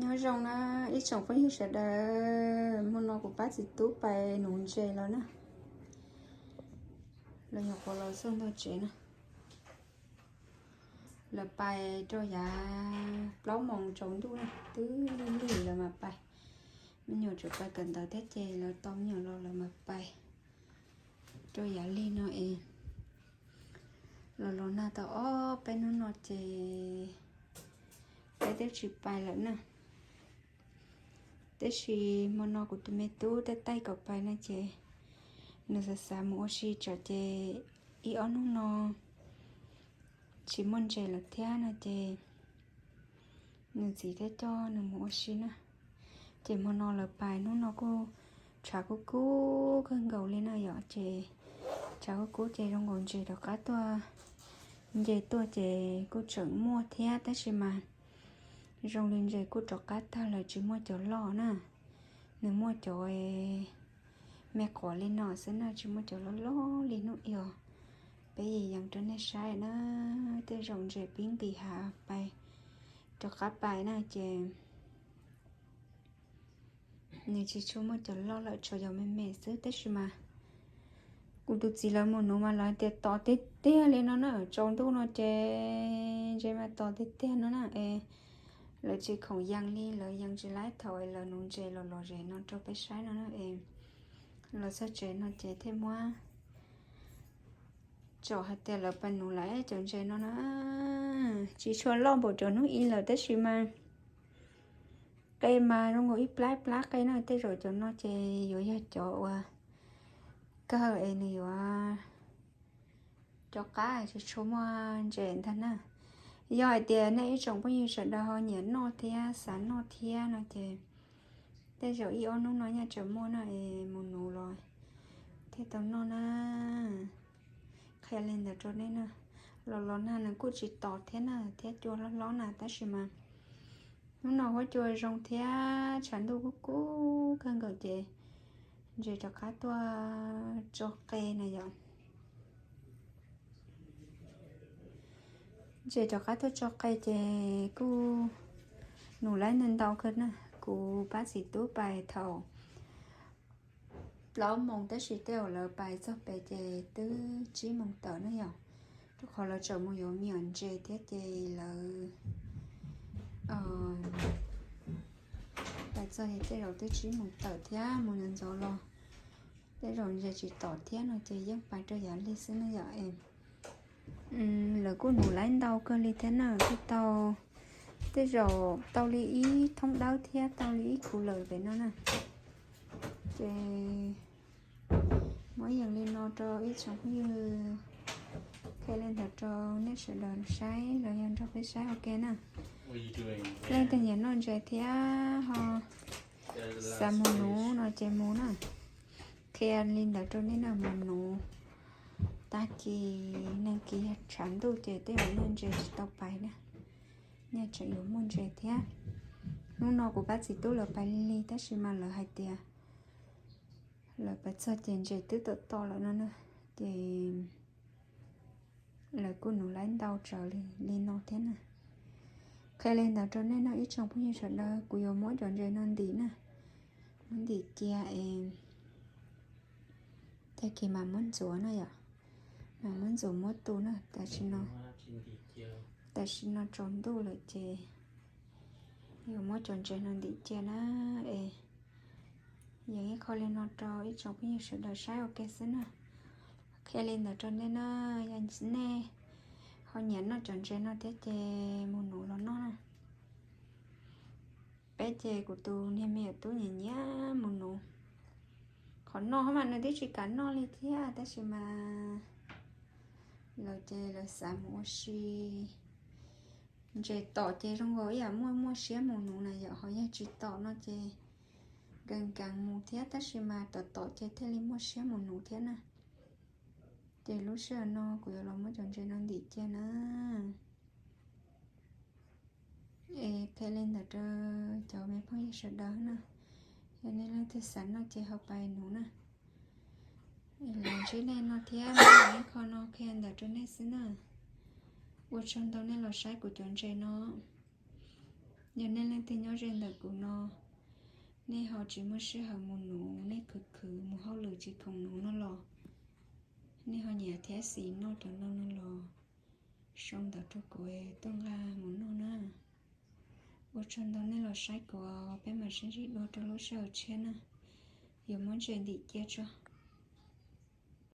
Nyob zoo na ib tsoom phooj ywg sawv daws, hmo no kuv pab txiv tub pais nuv ntses los na. Lawv nyuam qhuav los txog ntawm tsev na. Lawv pais rau yav plaub moos tsaus ntuj na, twb lig lig lawv mas pais. Me nyuam tseem pais kawm ntawv thiab ces lawv tau me nyuam los lawv mas pais rau yav lig no es los los nag tau ob peb hnub no ces peb twb tsis pais lawm na. Tab sis hmo no kuv tus me tub taij taij kom pais no ces nws xav xav mus ua si tsam ces ib ob hnub no tsis muaj ntses lawm thiab no ces nws txiv thiaj coj nws mus ua si na. Ces hmo no lawv pais hnub no kuj tshav kub kub kawg nkaus li na yom, ces tshav kub kub ces zoo nkaus ntses rov qab tuaj, nce tuaj ces kuj tseem muaj thiab tab sis mas zoo li ntses kuj rov qab tag lawm tsis muaj cov loj na. Nws muaj cov me quav li no xwb na, tsis muaj cov loj loj li hnub i os. Peb yees yees rau nej saib na, tej zaum ntses pib nqis hav pais rov qab pais na ces nws tsis tshua muaj cov loj lawm, tshuav yog me me xwb tab sis mas kuv tus txiv lawv mus nuv mas lawv tias tom tiag tiag li no na, tsaus ntuj no ces ntses mas tom tiag tiag no na es lawv tsis khoom yees li, lawv yees tsis laib thaum es lawv nuv ntses los lom zem no rau peb saib no na es los txog tsev no ces thiaj muab tsom hais tias lawv pais nuv lawm cov ntses no na. Tsis tshua loj npaum cov hnub i lawm tab sis mas qe mas zoo nkaus ib plab ib plab qe na, tej zaum cov no ces yuav yog cov uas kawg es nws yuav cov qab tsis tshua muaj ntses ntag na. Yog hais tias nej ib tsoom phooj ywg sawv daws ho nyiam noj thiab xav noj thiab no ces tej zaum ib ob hnub no nyaj tseem muaj no es mus nuv los thiaj tau noj na. Qhia li ntawd rau nej na, los los nag nws kuj tsis tos thiab na, thiab cua hlob hlob na tab sis mas hnub no huab cua zoo thiab tshav ntuj kub kub kawg nkaus ces ntses rov qab tuaj tso qe na yom. Ntses rov qab tuaj tso qe ces kuj nuv laib ntau ntau kawg na. Kuv pab txiv tub pais thaum plaub moos tab sis tej zaum lawv pais txog pem ces twb tsib moos tawm na yom, rau qhov lawv tseem mus yuav me nyuam ntses thiab ces lawv pais txog ces tej zaum twb tsib moos tawm thiab mus ntxov ntxov los tej zaum ntses tsis tom thiab no ces yeej pais rau yav lig xwb na yom. Lawv kuj nuv laib ntau kawg li thiab na, kuj tau tej zaum tau li ib thoob dawb thiab tau li ib khuv lawm pem no na. Ces muab yees li no rau ib tsoom phooj ywg, qhia li ntawd rau nej sawv daws saib los yog nrog peb saib ua ke na. Leej twg nyiam noj ntses thiab ho xav mus nuv no ces mus na. Qhia li ntawd rau nej na, mus nuv tag kis neeg kis yog tshav ntuj ces tej zaum nyaj ntses tsis tau pais na, nyaj tseem yuav muaj ntses thiab. Hnub no kuv pab txiv tub lawv pais lig lig tab sis mas lawv hais tias lawv pais txog ces ntses twb tom tom lawm no na, ces lawv kuj nuv laib ntau tsawv li no thiab na. Qhia li ntawd rau nej no ib tsoom phooj ywg sawv daws, kuv yuav muab cov ntses no ntim na, muab ntim cia es tag kis mam muab ntxuav na yom, mam muab ntxuav muab tu na. Tam sim no, tam sim no tsaus ntuj lawm ces yuav muab cov ntses no ntim cia na es yees ib qho li no rau ib tsoom phooj ywg sawv daws saib ua ke xwb na. Qhia li ntawd rau nej na, yog nej ho nyiam noj cov ntses no thiab ces mus nuv los noj na. Peb ces kuv tus niag me nyuam tub nyiam nyiam mus nuv. Qhov no mas nws twb tsis kam noj li thiab tab sis mas lawv ces lawv xav mus ua si. Ntses tom ces zoo nkaus ib yam muaj muaj siab mus nuv na yom, ho yog tsis tom no ces nkees nkees mus thiab tab sis mas tom tom ces thiaj li muaj siab mus nuv thiab na. Ces lub sij hawm no kuv yuav los muab cov ntses no ntim cia na. Es qhia li ntawd rau cov me phooj ywg sawv daws na, yog nej leej twg xav noj ces ho pais nuv na. Es los ntsib nej no thiab, muab ib qho no qhia ntawd rau nej xwb na. Ua tsaug ntau nej los saib kuv cov ntses no. Yog nej leej twg nyob ze ntawm kuv no, nej ho tsis muaj sij hawm mus nuv, nej khwv khwv mus hauj lwm tsis khoom nuv no los, nej ho nyiam thiab xis noj cov no no los, sau ntawv rau kuv tuaj nqa mus noj na. Ua tsaug ntau nej los saib kuv, peb mam sib ntsib dua rau lub sij hawm tshiab na. Yuav muab ntses ntim cia tso.